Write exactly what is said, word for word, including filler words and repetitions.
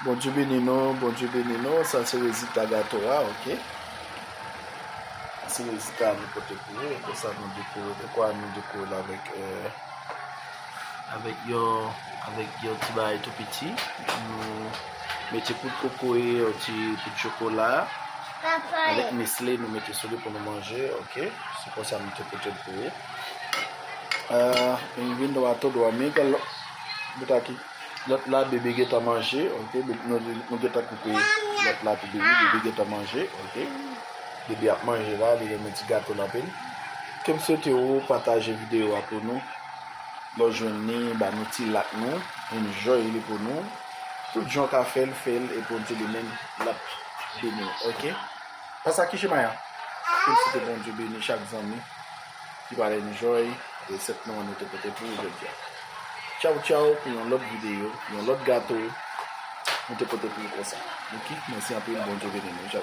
Bondye beni nou, Bondye beni nou. Sa se rezilta gato a, oke. Sa se rezilta nou pote pou ou. Konsa nou dekore, dekwa nou dekore l avèk, euh, avèk yon, avèk yon ti bagay tou piti. Nou mete poud kokoye, yon ti poud chokola. Avèk Nestlé, nou mete sou li pou nou manje, oke. Se konsa nou te pote l pou ou. Euh, bem-vindo a todo amigo. Bout aki. Lòt la, bebe gentan manje, oke. Bebe, nou, nou gentan koupe lòt la pou bebe. Bebe gentan manje, oke. Bebe ap manje la, li renmen ti gato l anpil. Ke m swete ou pataje videyo a pou nou. Lè w jwenn li, ba nou ti like nou. Enjoy li pou nou. Tout jan w ka fè l, fè l. E Bondye li menm, l ap beni w, oke. Pasa ki chemay a. Ke m swete Bondye beni chak zanmi ki pral enjoy resèt nou an nou te pote pou ou jodi a. Tchaw, tchaw, pou yon lòt videyo, yon lòt gato, nou te pote pou ou konsa. Oke, mèsi anpil, Bondye beni nou. Tchaw.